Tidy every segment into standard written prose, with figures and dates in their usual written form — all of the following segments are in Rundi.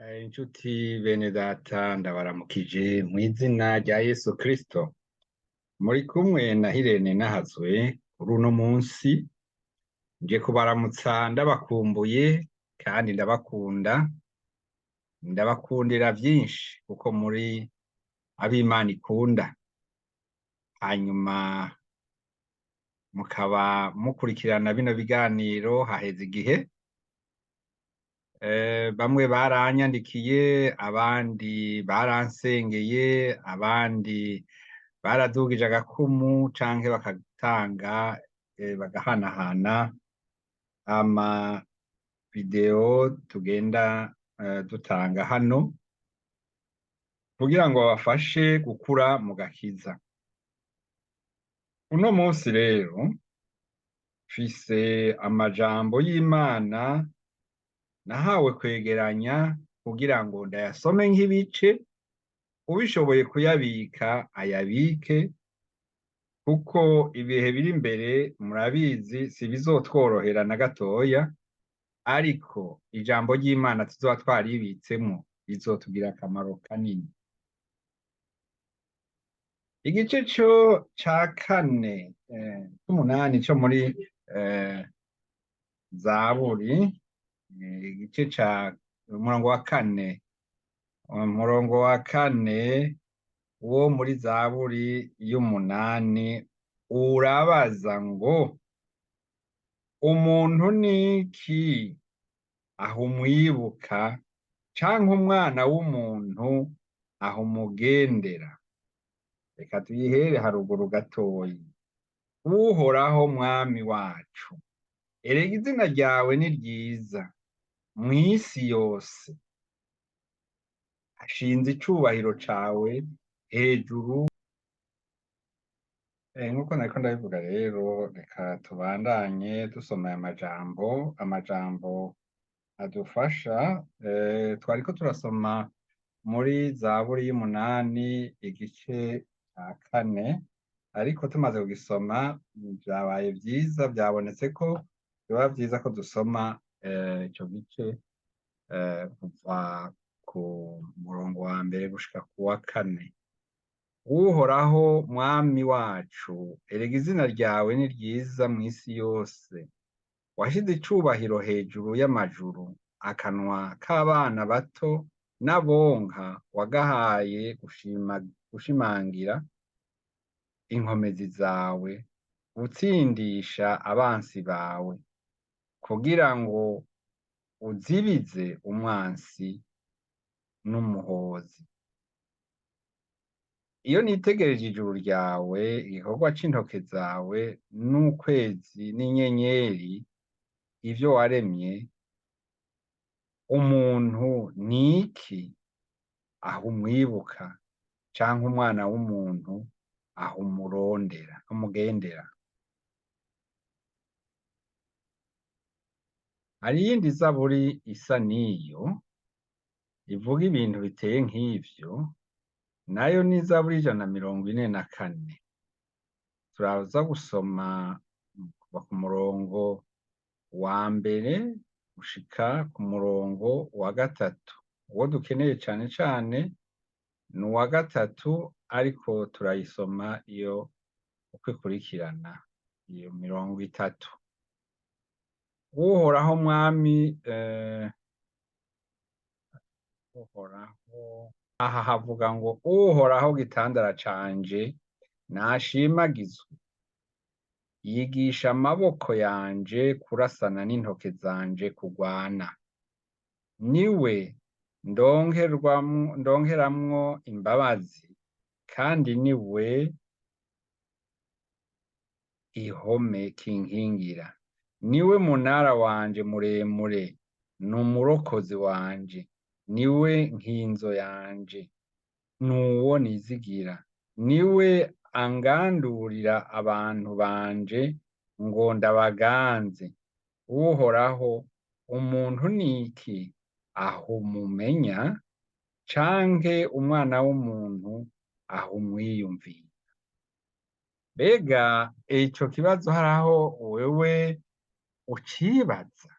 Inshuti bene data, ndabaramukije mw'izina rya Yesu Kristo. Muri kumwe na Hirene Nahazwe kuri uno munsi, nje kubaramutsa ndabakumbuye kandi ndabakunda, ndabakundira vyinshi kuko muri ab'Imana ikunda. Hanyuma mukaba mukurikirana bino biganiro haheze igihe. Bamwe baranyandikiye, abandi baransengeye, abandi baradugije agakumu canke bagatanga, bagahanahana ama video tugenda dutanga hano kugira ngo babafashe gukura mu gakiza. Uno munsi rero mfise amajambo y'Imana nahawe kwegeranya kugira ngo ndayasome nk'ibice, ubishoboye kuyabika ayabike, kuko ibihe biri imbere murabizi si bizotworohera na gatoya, ariko ijambo ry'Imana tuzoba twaribitsemwo rizotugira akamaro kanini. Igice co ca kane, c'umunani co muri Zaburi, igice ca umurongo wa kane, umurongo wa kane wo muri Zaburi y'umunani urabaza ngo: umuntu niki aho umwibuka, canke umwana w'umuntu aho umugendera? Reka tuyihere haruguru gatoyi. Uhoraho mwami wacu, erega izina ryawe ni ryiza mw'isi yose, hashinze icubahiro cawe hejuru. Nkuko nariko ndabivuga rero, reka tubandanye dusoma aya majambo, amajambo adufasha. Twariko turasoma muri Zaburi y'umunani igice ca kane, ariko tumaze kugisoma vyabaye vyiza, vyabonetse ko biba vyiza ko dusoma ico gice kuva ku murongo wa mbere gushika ku wa kane. Uhoraho mwami wacu, erega izina ryawe ni ryiza mw'isi yose, washize icubahiro hejuru y'amajuru, akanwa k'abana bato n'abonka wagahaye gushimangira inkomezi zawe, gutsindisha abansi bawe, kugira ngo uzibize umwansi n'umuhozi. Iyo nitegereje ijuru ryawe, igikorwa c'intoke zawe, n'ukwezi n'inyenyeri, ivyo waremye, umuntu niki aho umwibuka, canke umwana w'umuntu aho umurondera, umugendera? Hari iyindi zaburi isa n'iyo ivuga ibintu biteye nk'ivyo, nayo ni zaburi 144. Turaza gusoma kuva ku murongo wa mbere gushika ku murongo wa gatatu. Uwo dukeneye cane cane ni uwa gatatu, ariko turayisoma iyo uko ikurikirana, iyo mirongo itatu. Uhoraho mwami, Uhoraho, aha havuga ngo: Uhoraho gitandara canje nashimagizwe, yigisha amaboko yanje kurasana n'intoke zanje kugwana. Niwe ndonkeramwo imbabazi, kandi niwe ihome kinkingira. Niwe munara wanje muremure, n'umurokozi wanje, niwe nkinzo yanje, nuwo nizigira. Niwe angandurira abantu banje ngo ndabaganze. Uhoraho, umuntu niki aho umumenya, canke umwana w'umuntu aho umwiyumvira? Mbega ico kibazo haraho wewe ucibaza?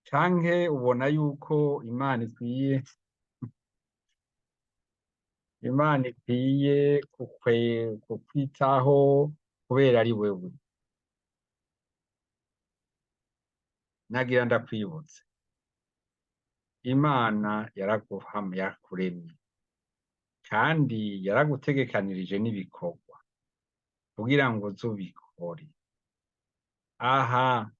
Canke ubona yuko Imana ikwiye kukwitaho kubera ari wewe? Nagira ndakwibutse, Imana yarakuremye kandi yaragutegekanirije n'ibikorwa kugira ngo uze ubikore. Aha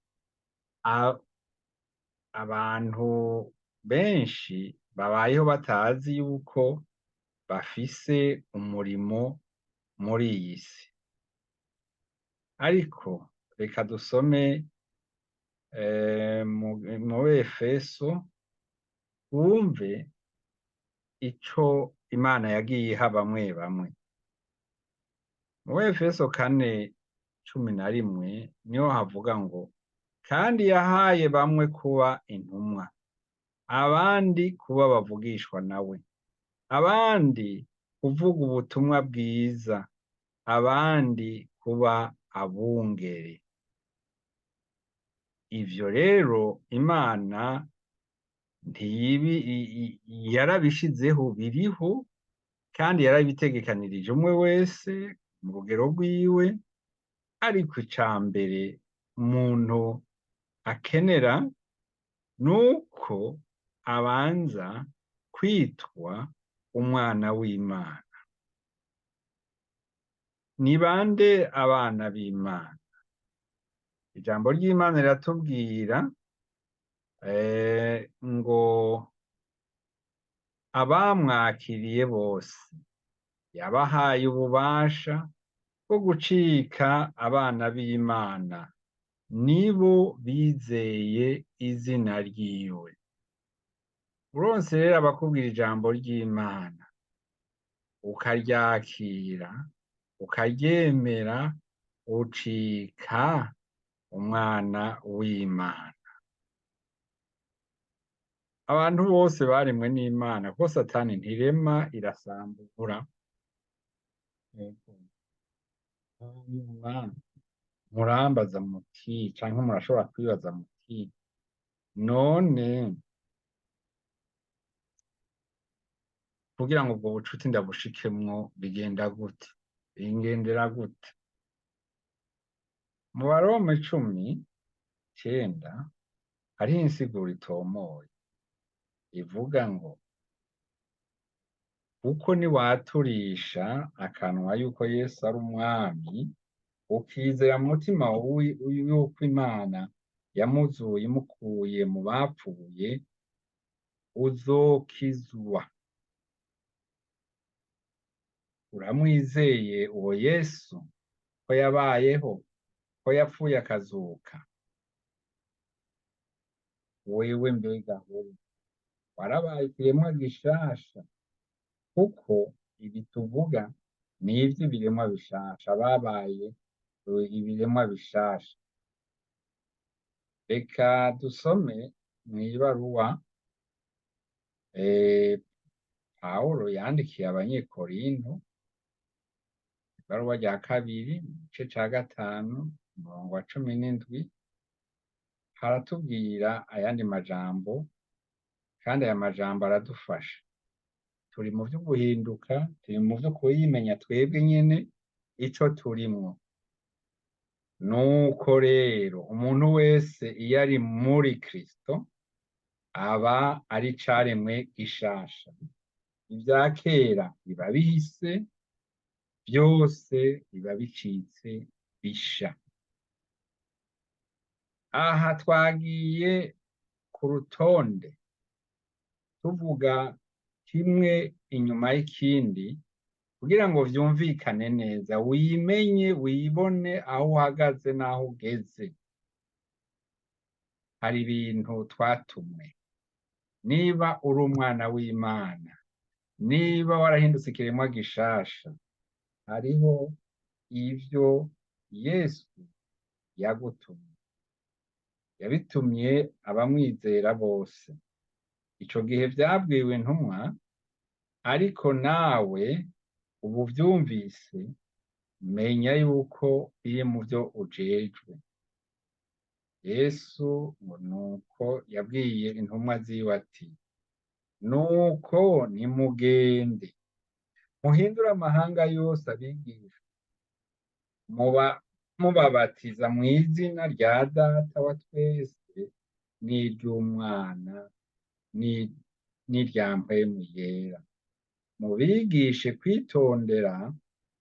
abantu benshi babayeho batazi yuko bafise umurimo muri iyi si. Ariko reka dusome mu Efeso wumve ico Imana yagiye iha bamwe bamwe. Mu Efeso 4:11 niho havuga ngo: kandi yahaye bamwe kuba intumwa, abandi kuba bavugishwa nawe, abandi kuvuga ubutumwa bwiza, abandi kuba abungere. Ivyo rero Imana yarabishizeho, biriho, kandi yarabitegekanirije umwe wese mu rugero rwiwe. Ariko ica mbere umuntu akenera nuko abanza kwitwa umwana w'Imana. Ni bande abana b'Imana? Ijambo ry'Imana riratubwira ngo abamwakiriye bose yabahaye ububasha bwo gucika abana b'Imana, nibo bizeye izina ryiwe. Uronse rero abakubwira ijambo ry'Imana ukaryakira, ukaryemera, ucika umwana w'Imana. Abantu bose baremwe n'Imana, kuko Satani ntirema irasambura. Hanyuma murambaza muti, canke murashobora kwibaza muti: none kugira ngo ubwo bucuti ndabushikemwo bigenda gute? Bingendera gute? Mu Baroma 10:9 hariho insiguro itomoye ivuga ngo: kuko niwaturisha akanwa yuko Yesu ari umwami, ukizera mu mutima yuko Imana yamuzuye imukuye mu bapfuye, uzokizwa. Uramwizeye uwo Yesu ko yabayeho, ko yapfuye akazuka? Wewe mbega hoho warabaye ikiremwa gishasha? Kuko ibi tuvuga ni ivy'ibiremwa bishasha, babaye ibiremwa bishasha. Reka dusome mw'ibaruwa Pawulo yandikiye Abanyekorinto, ibaruwa rya 2, igice ca 5, umurongo wa 17, haratubwira ayandi majambo, kandi aya majambo aradufasha. Turi mu vyo guhinduka, turi mu vyo kwimenya twebwe nyene ico turimwo. Nuko rero umuntu wese iyo ari muri Kristo aba ari icaremwe gishasha. Ivya kera biba bihise, vyose biba bicitse bisha. Aha twagiye ku rutonde tuvuga kimwe inyuma y'ikindi kugira ngo vyumvikane neza, wimenye, wibone aho uhagaze n'aho ugeze. Hari ibintu twatumwe. Niba uri umwana w'Imana, niba warahindutse ikiremwa gishasha, hariho ivyo Yesu yagutumye. Yabitumye abamwizera bose. Ico gihe vyabwiwe intumwa, ariko nawe ubu vyumvise, menya yuko biri mu vyo ujejwe. Yesu ngo nuko yabwiye intumwa ziwe ati: "Nuko nimugende muhindure amahanga yose abigisha, muba mubabatiza mu izina rya Data wa twese n'iry'Umwana n'irya Mpwemu Yera, mubigishe kwitondera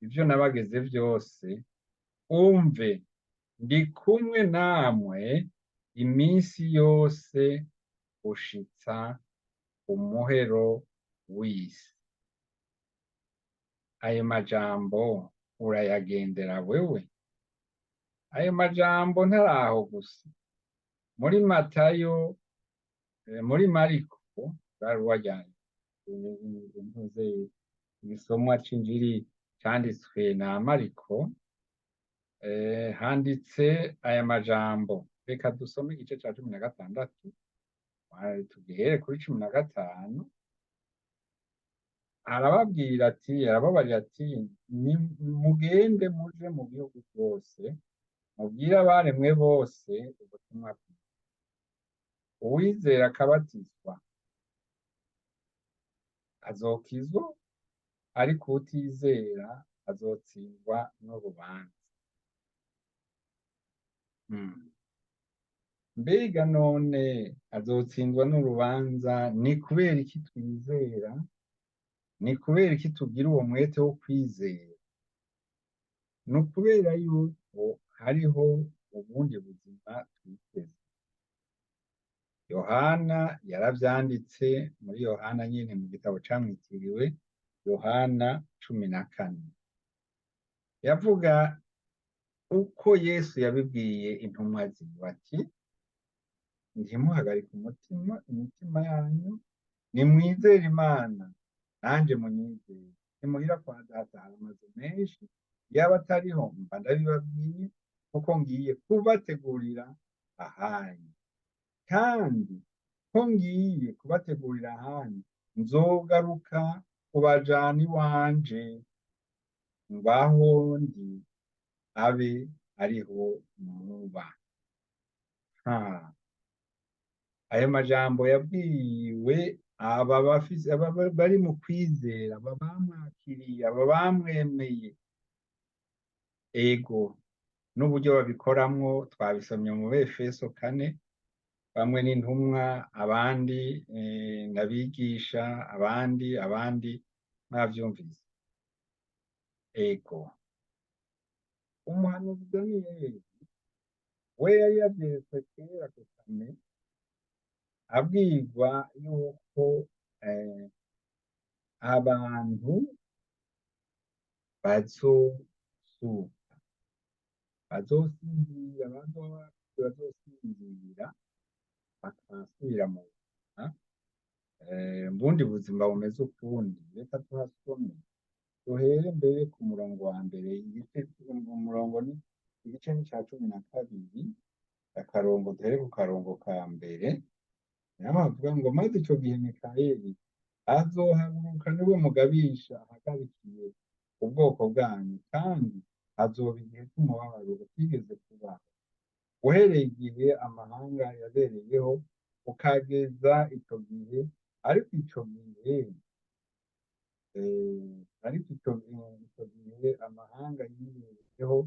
ivyo nabageze vyose. Umve, ndi kumwe namwe iminsi yose gushitsa umuhero w'isi." Ayo majambo urayagendera wewe? Ayo majambo ntaraho gusa. Muri Matayo, muri Mariko, baruwa rya ntuze, igisomwa c'Injiri canditswe na Mariko, handitse aya majambo. Reka dusome igice ca 16, tugihere kuri 15. Arababwira ati, arababarira ati: "Mugende muje mu gihugu byose, mubwire abaremwe bose ubutumwa bwiza. Uwizera akabatizwa azokizwa, ariko utizera azotsindwa n'urubanza." Mbega none azotsindwa n'urubanza ni kubera iki twizera? Ni kubera iki tugira uwo mwete wo kwizera? Ni ukubera yuko hariho ubundi buzima twiteze. Yohana yaravyanditse muri Yohana nyene, mu gitabo camwitiriwe, Yohana 14. Yavuga uko Yesu yabibwiye intumwa ziwe ati: "Ntimuhagarike umutima, imitima yanyu, nimwizere Imana, nanje munyizere. Imuhira kwa Data hari amazu menshi, yaba atariho mba ndabibabwiye, kuko ngiye kubategurira ahanyu. Kandi ko ngiye kubategurira ahanyu, nzogaruka kubajana iwanje, ngaho ndi abe ariho muba." Ha. Ayo majambo yabwiwe aba bafise, aba bari mu kwizera, aba bamwakiriye, aba bamwemeye. Ego, n'uburyo babikoramwo twabisomye mu Befeso 4: bamwe n'intumwa, abandi n'abigisha, abandi mwavyumvise. Ego, umuhanuzi Daniyeli we yari yavyeretswe kera ku kame, abwirwa yuko abantu bazozuka, bazosinzira, bazosinzira bakasubira mu buzima, bundi buzima bumeze ukundi. Reka tuhasome, duhere mbere ku murongo wa mbere. Igice, umurongo ni igice ni ca 12, akarongo, duhere ku karongo ka mbere. Naho havuga ngo: "Maze ico gihe Mikayeli azohaguruka, niwe mugabisha ahagarikiye ubwoko bwanyu, kandi hazoba igihe c'umubabaro utigeze kubaho uhereye igihe amahanga yabereyeho ukageza ico gihe. Ariko ico gihe amahanga yibereyeho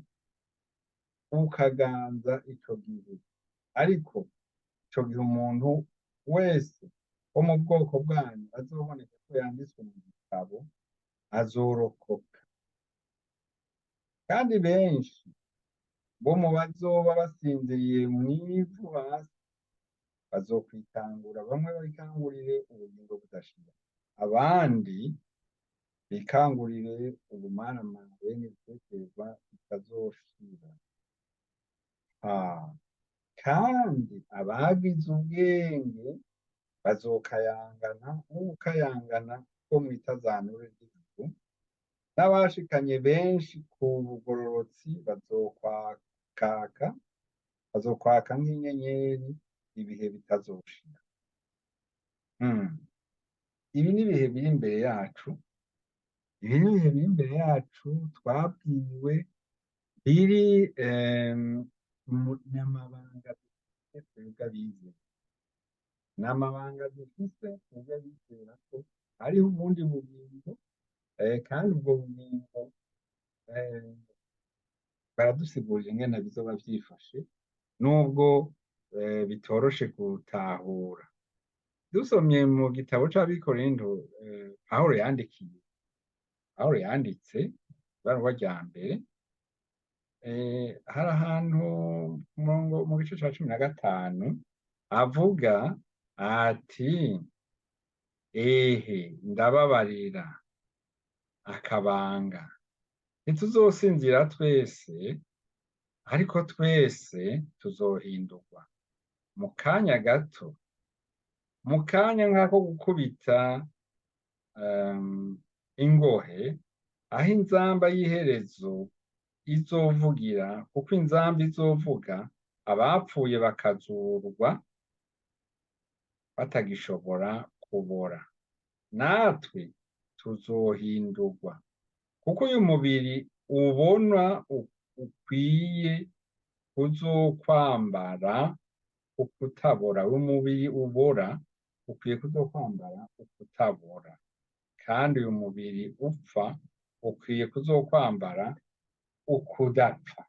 ukaganza ico gihe. Ariko ico gihe umuntu wese wo mu bwoko bwanyu azoboneka ko yanditswe mu gitabo azorokoka. Kandi benshi bo mu bazoba basinziriye mw'ivu hasi bazokwikangura, bamwe bikangurire ubugingo budashira, abandi bikangurire ubumaramare n'ibitekerezwa bitazoshira. Kandi abagize ubwenge bazokayangana nk'ukayangana ko mw'itazanure ry'ijuru, n'abashikanye benshi ku bugororotsi bazokwaka nk'inyenyeri ibihe bitazoshira." Ibi ni ibihe biri imbere yacu, ibi ni ibihe biri imbere yacu twabwiwe, biri n'amabanga. abizera. Ni amabanga dufise twebwe abizera ko hariho ubundi bugingo, kandi ubwo bugingo baradusigurira ingene bizoba vyifashe, nubwo bitoroshe gutahura. Dusomye mu gitabo c'Abikorinto, Pawulo yandikiye, Pawulo yanditse ibaruwa rya mbere, hari ahantu mu gice ca 15 avuga ati: "Ehe, ndababarira akabanga, ntituzosinzira twese, ariko twese tuzohindurwa mu kanya gato, mu kanya nk'ako gukubita ingohe, aho inzamba y'iherezo izovugira, kuko inzamba izovuga, abapfuye bakazurwa batagishobora kubora, natwe tuzohindurwa, kuko uyu mubiri ubona ukwiye kuzokwambara ukutabora." Umubiri ubora ukwiye kuzokwambara ukutabora, kandi uyu mubiri upfa ukwiye kuzokwambara ukudapfa.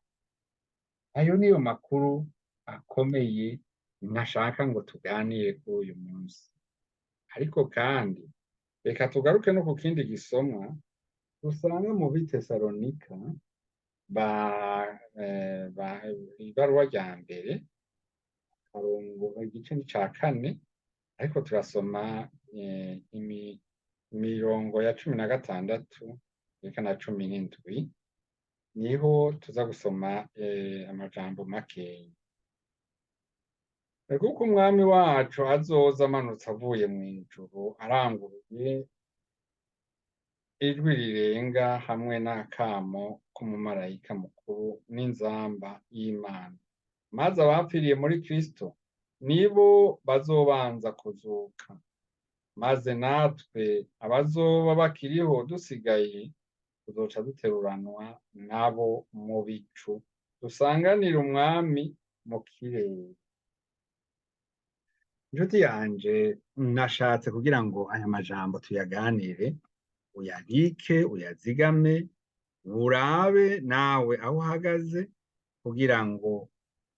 Ayo niyo makuru akomeye ntashaka ngo tuganire kuri uyu munsi. Ariko kandi reka tugaruke no ku kindi gisomwa dusanga mu Bitesalonika ba ibaruwa rya mbere, akarongo, igice ca kane, ariko turasoma imirongo ya 16 eka na 17, niho tuza gusoma amajambo makeyi. Kuko Umwami wacu azoza amanutse avuye mw'ijuru, aranguruye ijwi rirenga, hamwe n'akamo k'umumarayika mukuru n'inzamba y'Imana, maze abapfiriye muri Kristo nibo bazobanza kuzuka, maze natwe abazoba bakiriho dusigaye tuzoca duteruranwa nabo mu bicu, dusanganire Umwami mu kirere. Inshuti yanje, nashatse kugira ngo aya majambo tuyaganire, uyabike, uyazigame, urabe nawe aho uhagaze kugira ngo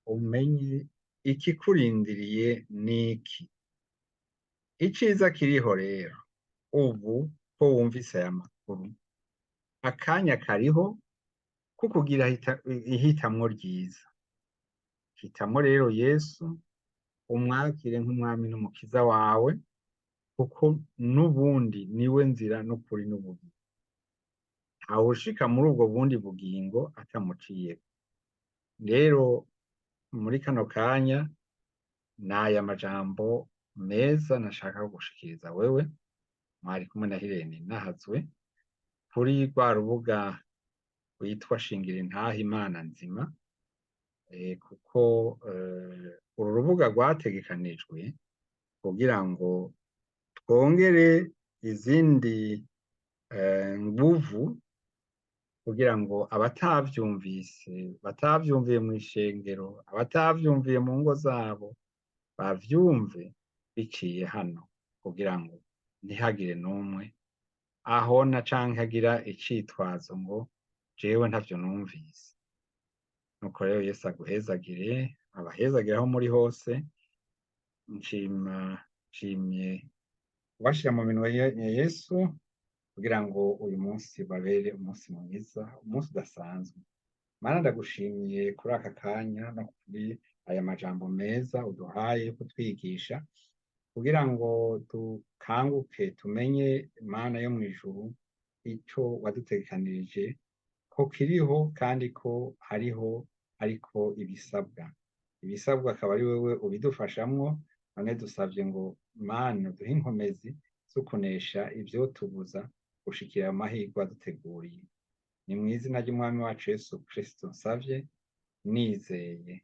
umenye ikikurindiriye n'iki. Iciza kiriho rero ubu ko wumvise aya makuru, akanya kariho ko kugira ihitamwo ryiza. Hitamwo rero Yesu, umwakire nk'Umwami n'Umukiza wawe, kuko n'ubundi niwe nzira n'ukuri n'ubugingo. Ntawushika muri ubwo bundi bugingo atamuciyeko. Rero muri kano kanya n'aya majambo meza nashaka gushikiriza wewe. Mwari kumwe na Hirene Nahazwe kuri rwa rubuga rwitwa Shingira Intahe Imana Nzima, kuko uru rubuga rwategekanijwe kugira ngo twongere izindi nguvu, kugira ngo abatavyumvise, batavyumviye mw'ishengero, abatavyumviye mu ngo zabo, bavyumve biciye hano, kugira ngo ntihagire n'umwe ahona canke agira icitwazo ngo jewe ntavyo numvise. Nuko rero Yesu aguhezagire, abahezagire aho muri hose. Nshima, nshimye kubashira mu minwe ya Yesu kugira ngo uyu munsi babere umunsi mwiza, umunsi udasanzwe. Mana, ndagushimiye kuri aka kanya no kuri aya majambo meza uduhaye yo kutwigisha, kugira ngo dukanguke, tumenye, Mana yo mw'ijuru, ico wadutegekanirije ko kiriho, kandi ko hariho ariko ibisabwa. Ibisabwa akaba ari wewe ubidufashamwo. None dusavye ngo, Mana, uduhe inkomezi zo kunesha ivyotubuza gushikira amahirwe waduteguriye. Ni mw'izina ry'Umwami wacu Yesu Kristo nsavye nizeye.